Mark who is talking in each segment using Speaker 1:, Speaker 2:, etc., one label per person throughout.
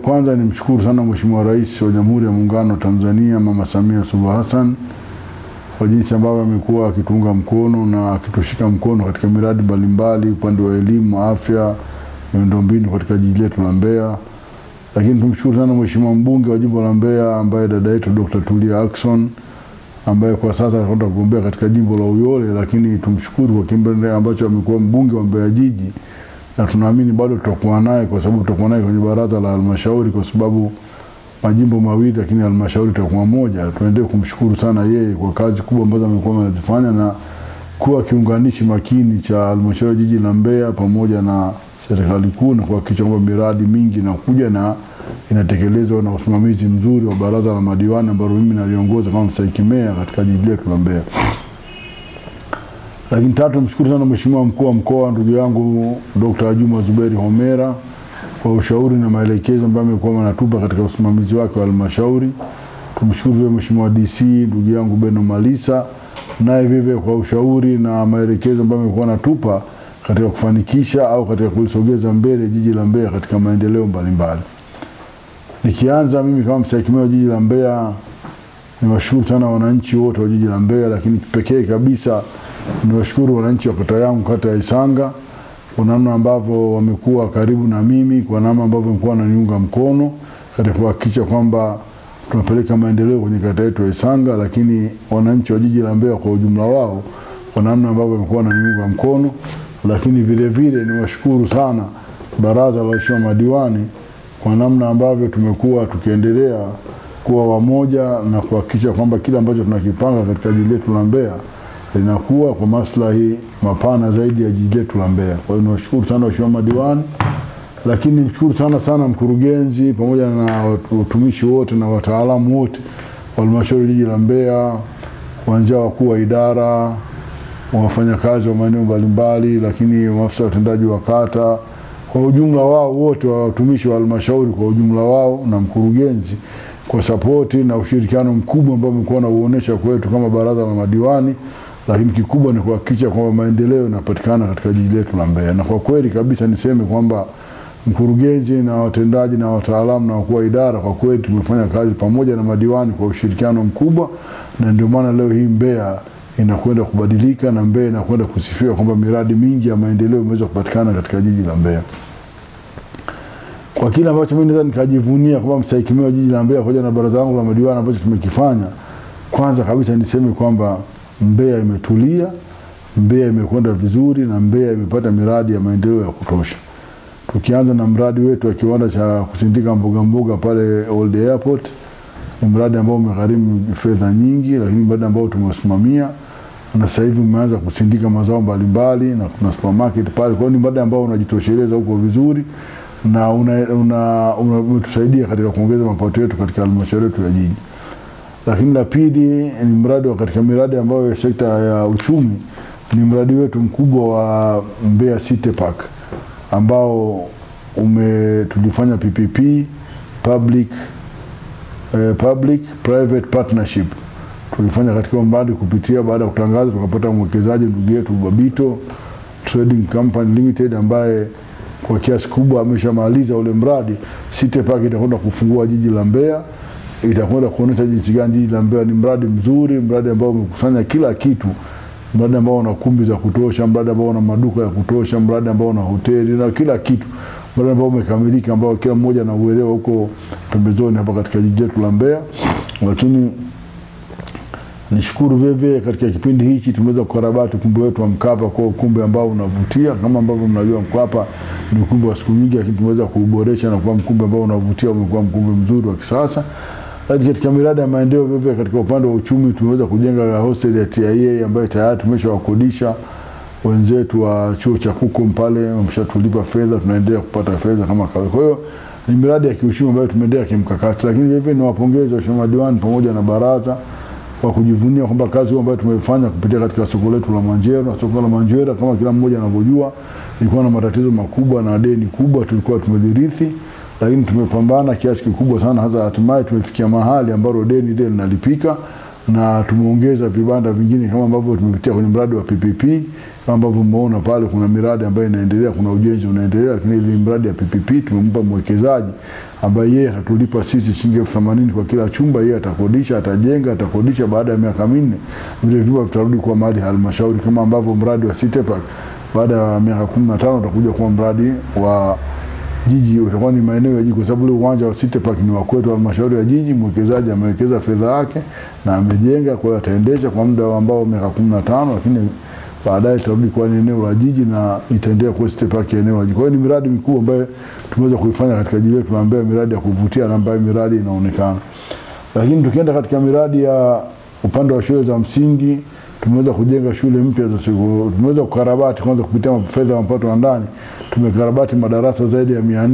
Speaker 1: Kwanza nimshukuru sana Mheshimiwa Rais wa Jamhuri ya Muungano wa Tanzania Mama Samia Suluhu Hassan kwa jinsi ambavyo amekuwa akitunga mkono na akitushika mkono katika miradi mbalimbali upande wa elimu, afya, miundombinu katika jiji letu la Mbeya. Lakini tumshukuru sana Mheshimiwa mbunge wa jimbo la Mbeya ambaye dada yetu Dr. Tulia Ackson ambaye kwa sasa anakwenda kugombea katika jimbo la Uyole, lakini tumshukuru kwa kipindi ambacho amekuwa mbunge wa Mbeya jiji, na tunaamini bado tutakuwa naye kwa sababu tutakuwa naye kwenye baraza la halmashauri, kwa sababu majimbo mawili lakini halmashauri itakuwa moja. Tuendelee kumshukuru sana yeye kwa kazi kubwa ambazo amekuwa anazifanya na kuwa kiunganishi makini cha halmashauri jiji la Mbeya pamoja na serikali kuu na kuhakikisha kwamba miradi mingi inakuja na inatekelezwa na usimamizi mzuri wa baraza la madiwani ambalo mimi naliongoza kama mstahiki meya katika jiji letu la Mbeya. Lakini tatu, mshukuru sana Mheshimiwa mkuu wa mkoa ndugu yangu Dr. Juma Zuberi Homera kwa ushauri na maelekezo ambayo amekuwa anatupa katika usimamizi wake wa halmashauri. Tumshukuru pia Mheshimiwa DC ndugu yangu Beno Malisa naye vivyo kwa ushauri na maelekezo ambayo amekuwa anatupa katika kufanikisha au katika kulisogeza mbele jiji la Mbeya katika maendeleo mbalimbali. Nikianza mimi kama mstahiki meya wa jiji la Mbeya, niwashukuru sana wananchi wote wa jiji la Mbeya, lakini pekee kabisa niwashukuru wananchi wa kata yangu, kata ya Isanga, kwa namna ambavyo wamekuwa karibu na mimi, kwa namna ambavyo wamekuwa wananiunga mkono katika kuhakikisha kwamba tunapeleka maendeleo kwenye kata yetu ya Isanga, lakini wananchi wa jiji la Mbeya kwa ujumla wao kwa namna ambavyo wamekuwa wananiunga mkono. Lakini vile vile niwashukuru sana baraza la waheshimiwa madiwani kwa namna ambavyo tumekuwa tukiendelea kuwa wamoja na kuhakikisha kwamba kila ambacho tunakipanga katika jiji letu la Mbeya linakuwa kwa maslahi mapana zaidi ya jiji letu la Mbeya. Kwa hiyo niwashukuru sana waheshimiwa madiwani, lakini nimshukuru sana sana mkurugenzi pamoja na watumishi wote na wataalamu wote wa halmashauri jiji la Mbeya, kuanzia wakuu wa idara, wafanyakazi wa maeneo mbalimbali, lakini maafisa watendaji wa kata kwa ujumla wao wote, watumishi wa halmashauri kwa ujumla wao na mkurugenzi kwa sapoti na ushirikiano mkubwa ambao mmekuwa nauonesha kwetu kama baraza la madiwani. Lakini kikubwa ni kuhakikisha kwamba maendeleo yanapatikana katika jiji letu la Mbeya. Na kwa kweli kabisa niseme kwamba mkurugenzi na watendaji na wataalamu na wakuu wa idara kwa kweli tumefanya kazi pamoja na madiwani kwa ushirikiano mkubwa, na ndio maana leo hii Mbeya inakwenda kubadilika na Mbeya inakwenda kusifiwa kwamba miradi mingi ya maendeleo imeweza kupatikana katika jiji la Mbeya. Kwa kile ambacho mimi naweza nikajivunia kwamba mstahiki meya wa jiji la Mbeya pamoja na baraza langu la madiwani ambacho tumekifanya, kwanza kabisa niseme kwamba Mbeya imetulia, Mbeya imekwenda vizuri na Mbeya imepata miradi ya maendeleo ya kutosha. Tukianza na mradi wetu wa kiwanda cha kusindika mboga mboga pale Old Airport, ni mradi ambao umegharimu fedha nyingi, lakini mradi ambao tumesimamia na sasa hivi umeanza kusindika mazao mbalimbali na kuna supermarket pale. Kwa hiyo ni mradi ambao unajitosheleza huko vizuri na umetusaidia katika kuongeza mapato yetu katika halmashauri yetu ya jiji. Lakini la pili ni mradi wa katika miradi ambayo ya sekta ya uchumi, ni mradi wetu mkubwa wa Mbeya City Park ambao tulifanya PPP, Public Private Partnership. Tulifanya katika mradi kupitia, baada ya kutangaza tukapata mwekezaji ndugu yetu Babito Trading Company Limited ambaye kwa kiasi kubwa ameshamaliza ule mradi. City Park itakwenda kufungua jiji la Mbeya, itakwenda kuonesha jinsi gani jiji la Mbeya ni mradi mzuri, mradi ambao umekusanya kila kitu, mradi ambao una kumbi za kutosha, mradi ambao una maduka ya kutosha, mradi ambao una hoteli na kila kitu, mradi ambao umekamilika, ambao kila mmoja anauelewa huko pembezoni hapa katika jiji letu la Mbeya. Lakini nishukuru vile katika kipindi hichi tumeweza kukarabati ukumbi wetu wa Mkapa kwa ukumbi ambao unavutia. Kama ambavyo mnajua Mkapa ni ukumbi wa siku nyingi, lakini tumeweza kuuboresha na kuwa mkumbi ambao unavutia, umekuwa mkumbi mzuri wa kisasa. Lakini katika miradi ya maendeleo vile katika upande wa uchumi tumeweza kujenga hostel ya TIA ambayo tayari tumeshawakodisha wenzetu wa chuo cha Kukom pale, wameshatulipa fedha, tunaendelea kupata fedha kama kawaida. Kwa hiyo ni miradi ya kiuchumi ambayo tumeendelea kimkakati. Lakini vile vile niwapongeze waheshimiwa madiwani pamoja na baraza kwa kujivunia kwamba kazi ambayo tumeifanya kupitia katika soko letu la Mwanjera. Na soko la Mwanjera kama kila mmoja anavyojua ilikuwa na matatizo makubwa na deni kubwa tulikuwa tumedhirithi, lakini tumepambana kiasi kikubwa sana, hata hatimaye tumefikia mahali ambalo deni ile linalipika na tumeongeza vibanda vingine kama ambavyo tumepitia kwenye mradi wa PPP. Kama ambavyo umeona pale kuna miradi ambayo inaendelea, kuna ujenzi unaendelea, lakini ile miradi ya PPP tumempa mwekezaji ambaye yeye atatulipa sisi shilingi 80,000 kwa kila chumba. Yeye atakodisha, atajenga, atakodisha. Baada ya miaka 4 vile vyumba vitarudi kwa mali halmashauri, kama ambavyo mradi wa City Park baada ya miaka 15 utakuja kuwa mradi wa jiji, utakuwa ni maeneo ya jiji, kwa sababu ule uwanja wa City Park ni wa kwetu halmashauri ya jiji. Mwekezaji amewekeza fedha yake na amejenga, kwa hiyo ataendesha kwa muda ambao miaka 15, lakini baadaye itarudi kwa eneo la jiji na itaendelea kuwa City Park eneo la jiji. Kwa hiyo ni miradi mikubwa ambayo tumeweza kuifanya katika jiji letu, ambayo miradi ya kuvutia na ambayo miradi inaonekana. Lakini tukienda katika miradi ya upande wa shule za msingi, tumeweza kujenga shule mpya za siku, tumeweza kukarabati kwanza kupitia fedha ya mapato ya ndani, tumekarabati madarasa zaidi ya 400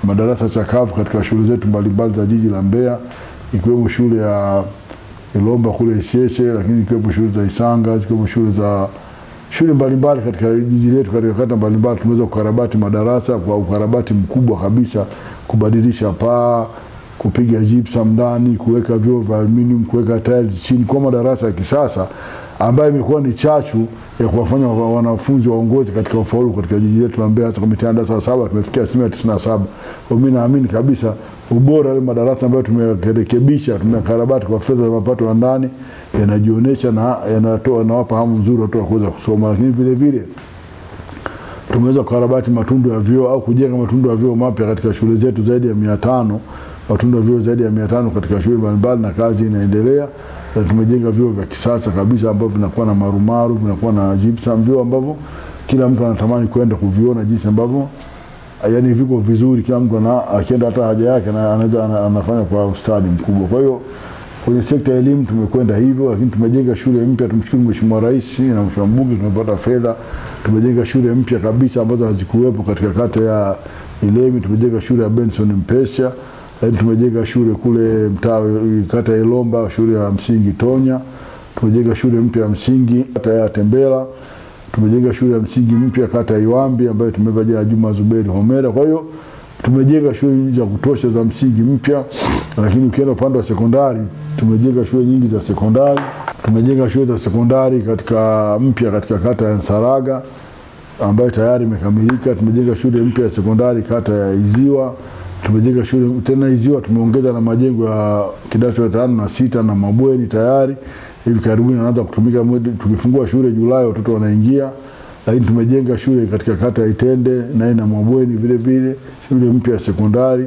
Speaker 1: madarasa chakavu katika shule zetu mbalimbali za jiji la Mbeya, ikiwemo shule ya Ilomba kule Isheshe, lakini ikiwemo shule za Isanga, ikiwemo shule mbalimbali katika jiji letu, katika kata mbalimbali tumeweza kukarabati madarasa kwa ukarabati mkubwa kabisa, kubadilisha paa, kupiga gypsum ndani, kuweka vyoo vya aluminium, kuweka tiles chini, kwa madarasa ya kisasa ambayo imekuwa ni chachu ya kuwafanya wanafunzi waongoze katika ufaulu katika jiji letu la Mbeya. Hasa kwa mitihani darasa la 7 tumefikia 97%. Kwa mimi naamini kabisa ubora wa madarasa ambayo tumerekebisha, tumekarabati kwa fedha za mapato ya ndani yanajionyesha na yanatoa nawapa hamu nzuri watu wa kuweza kusoma. Lakini vile vile tumeweza kukarabati matundu ya vyoo au kujenga matundu ya vyoo mapya katika shule zetu zaidi ya 500, matundu ya vyoo zaidi ya 500 katika shule mbalimbali, na kazi inaendelea. Na tumejenga vyoo vya kisasa kabisa ambavyo vinakuwa na marumaru, vinakuwa na gypsum, vyoo ambavyo kila mtu anatamani kwenda kuviona jinsi ambavyo yani viko vizuri, kila mtu akienda hata haja yake na anaweza anafanya kwa ustadi mkubwa. Kwa hiyo kwenye sekta ya elimu tumekwenda hivyo, lakini tumejenga shule mpya. Tumshukuru Mheshimiwa Rais na Mheshimiwa Mbunge, tumepata fedha, tumejenga shule mpya kabisa ambazo hazikuwepo katika kata ya Ilemi. Tumejenga shule ya Benson Mpesha, lakini tumejenga shule kule mtaa kata ya Ilomba, shule ya msingi Tonya. Tumejenga shule mpya ya msingi kata ya Tembela. Tumejenga shule ya msingi mpya kata ya Iwambi ambayo tumeipa jina Juma Zuberi Homera. Kwa hiyo tumejenga shule za kutosha za msingi mpya. Lakini ukienda upande wa sekondari tumejenga shule nyingi za sekondari. Tumejenga shule za sekondari katika mpya katika kata ya Nsaraga ambayo tayari imekamilika. Tumejenga shule mpya ya sekondari kata ya Iziwa. Tumejenga shule tena Iziwa, tumeongeza na majengo ya kidato cha 5 na 6 na mabweni tayari hivi karibuni yanaanza kutumika. Tukifungua shule Julai watoto wanaingia. Lakini tumejenga shule katika kata ya Itende na ina mabweni vile vile, shule mpya ya sekondari.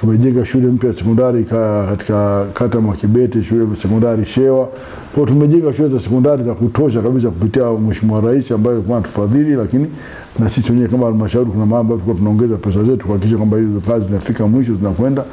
Speaker 1: Tumejenga shule mpya ya sekondari katika kata Mwakibete, shule ya sekondari Shewa. Kwa tumejenga shule za sekondari za kutosha kabisa kupitia Mheshimiwa Rais ambaye alikuwa anatufadhili, lakini na sisi wenyewe kama halmashauri kuna mambo ambayo tunaongeza pesa zetu kuhakikisha kwamba hizo kazi zinafika mwisho, zinakwenda.